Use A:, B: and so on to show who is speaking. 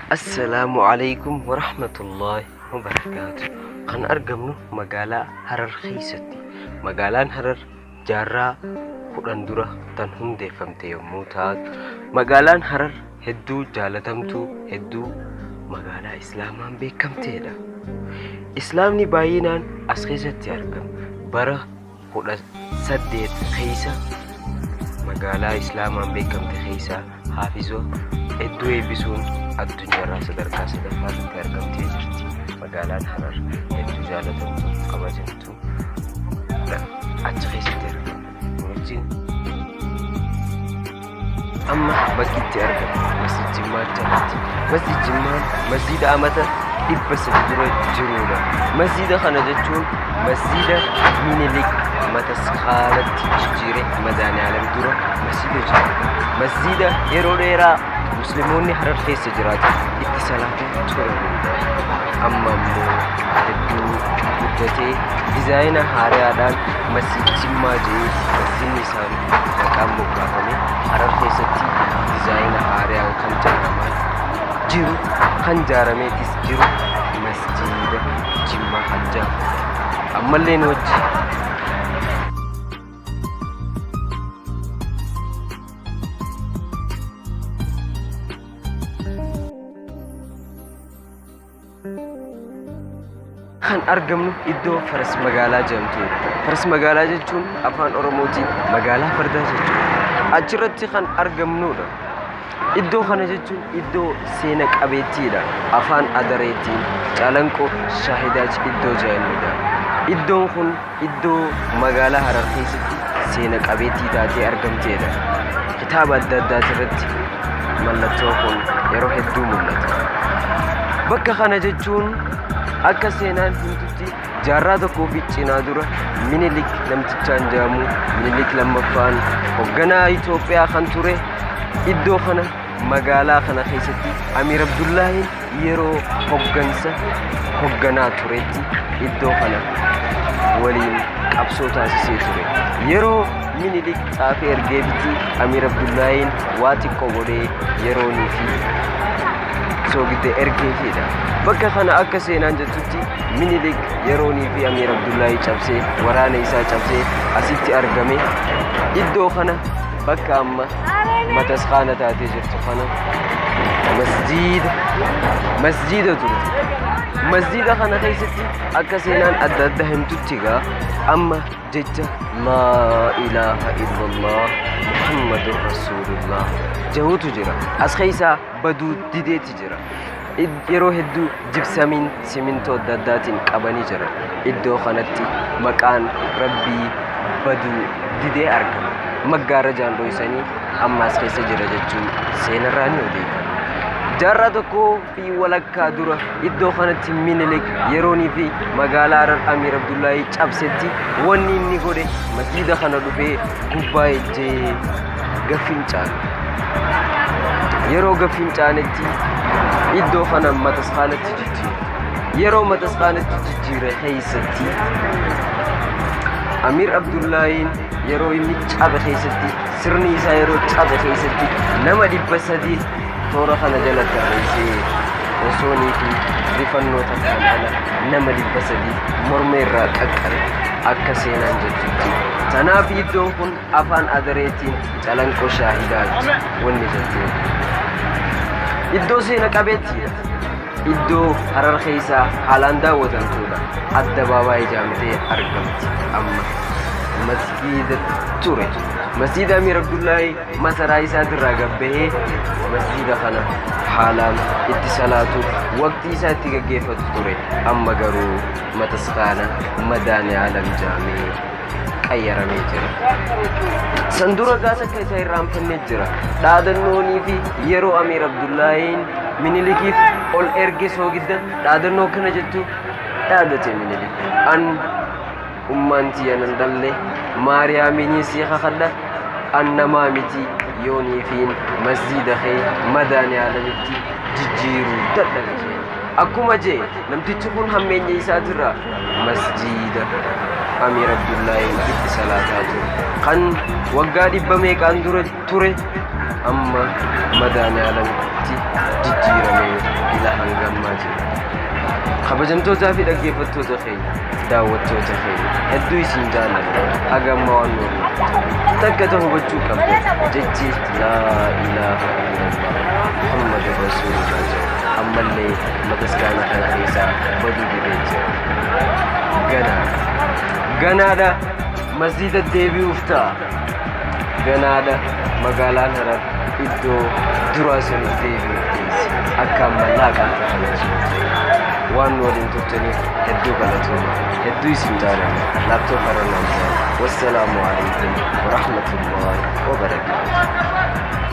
A: Assalaamu Aleeykum Warahmatullaahi Wabarakaatu. Kan argamnu magaalaa Harar keessatti. Magaalaan Harar jaarraa 10 dura tan hundeeffamte yommuu taatu, magaalaan Harar hedduu jaalatamtuu, hedduu magaalaa Islaamaan beekamteedha. Islaamni baay'inaan as keessatti argama. Bara 18 keessa magaalaa Islaamaan beekamte keessaa haafizoo hedduu eebbisuun addunyaarraa sadarkaa sadaffaa irratti argamtee jirti. Magaalaan Harar hedduu jaalatamtuu kabajamtuu dha. Achi keessatti argama. Wajjin amma bakki itti argamu Masjid Jimmaa jalatti. Masjid Jimmaan masjida amata 300 dura jirudha. Masjida kana jechuun masjida Minilik mataskaalatti jijjiire Madaaniyaalam dura masjida jiru. Masjida yeroo dheeraa musliimoonni Harar keessa jiraatan itti salaataa turanidha. Amma immoo hedduu guddatee dizaayina haaraadhaan Masjid Jimmaa jedhee masjidni isaan maqaan moggaafame Harar keessatti dizaayina haaraan kan jaaramaa jiru kan jaarameetis jiru masjiida Jimmaa kan jedhamudha. Ammallee nu wajji Kan argamnu iddoo Faras Magaalaa jedhamtudha. Faras Magaalaa jechuun afaan Oromootiin magaalaa fardaa jechuudha. Achirratti kan argamnudha. Iddoo kana jechuun iddoo seena qabeettiidha. Afaan Adareetiin Calanqoo Shaahidaaj iddoo jedhamudha. Iddoon kun iddoo magaalaa Harar keessatti seena qabeettii taatee argamteedha. Kitaaba adda addaatirratti mallattoon kun yeroo hedduu mul'ata. Bakka kana jechuun akka seenaan himtutti jaarraa tokkoo fi cinaa dura Minilik namtichaan jedhamu Minilik lammaffaan hoogganaa Itoophiyaa kan ture iddoo kana magaalaa kana keessatti Amiir Abdullaahiin yeroo hoggansa hogganaa turetti iddoo kana waliin qabsoo taasisee ture. Yeroo Minilik xaafii ergeefitti Amiir Abdullaahiin waa xiqqoo godhee yeroonii fi soogidda ergeefiidha. Bakka kana akka seenaan jettutti Minilik yeroonii fi Amiir Abdullaahii cabsee waraana isaa cabsee asitti argame iddoo kana bakka amma mataskaana taatee jirtu kana masjiida masjiida turte. Masjiida kana keessatti akka seenaan adda adda himtutti egaa amma jecha laa ilaaha illallah muhammadur rasuulullah jahuutu jira. As keessaa baduu dideeti jira. Yeroo hedduu jibsamiin simintoo adda addaatiin qabanii jiran. Iddoo kanatti maqaan Rabbii baduu didee argama. Maggaarrajaan dhoysanii amma as keessa jira jechuun seenarraa ni odeeffama. Jaarraa tokkoo fi walakkaa dura iddoo kanatti Minilik yeroonii fi magaalaa Harar Amiir Abdullaahii cabsetti wanni inni godhe masjiida kana dhufee gubbaa ejjee gaffincaane. Yeroo gaffincaanetti iddoo kana mataskaanatti jijjiire. Yeroo mataskaanatti jijjiire keessatti Amiir Abdullaahiin yeroo inni cabe keessatti sirni isaa yeroo cabe keessatti nama 300 toora kana jala tarreessee osoonii fi rifannoo takkaan ala nama 300 morma irraa qaqqabe akka seenaan jettutti. Tanaaf iddoon kun afaan Adareetiin Calanqoo Shaahidaaj wanni jetteen. Iddoo seena qabeettiidha. Iddoo Harar keessaa haalaan daawwatamtuudha. Addabaabaayii ijaamtee argamti amma. Masgiida ture. Masgiida Amiir Abdullaahii masaraa isaatirraa gabbahee masgiida kana haalaan itti salaatu waqtii isaa itti gaggeeffatu ture. Amma garuu mataskaana Madaaniyaalam jaamee qayyaramee jira. San dura gaas akka isa irraanfanne jira. Dhaadannoonii fi yeroo Amiir Abdullaahiin Minilikiif ol erge soogidda dhaadannoo kana jettu dhaadate Minilik. An ummaan tiyya nan dhalle Maariyaamiin sii kakadha an namaa miti yooniifiin masjiida kee Madaaniyaalamitti jijjiiruu dadhabe jeen. Akkuma jee namtichi kun hammeenya isaatirraa masjiida Amiir Abdullaahiin itti salaataa ture kan waggaa dhibba meeqaan dura ture amma Madaaniyaalamitti jijjiiramee jiru. Kabajamtootaa fi dhaggeeffattoota keenya, daawwattoota keenya hedduu isin jaalladha. Haga ammaa waan nu waliin takka ta'u hubachuu qabda. Jechi laa ilaaha illallah Muhammadu Rasuulullah jedhu ammallee mataskaana kana keessaa baduu didee jira. Ganaadha. Ganaadha masjiida deebi'uuf ta'a. Ganaadha magaalaan Harar iddoo duraa saniif deebi'uuf teessi. Akka amma laaqaan kana jiru. Waan nu waliin turtaniif hedduu galatooma. Hedduu isin jaalanna. Laaptoo Harar Lamzaan. Wassalaamu alaikum warahmatullahi wabarakaatuh.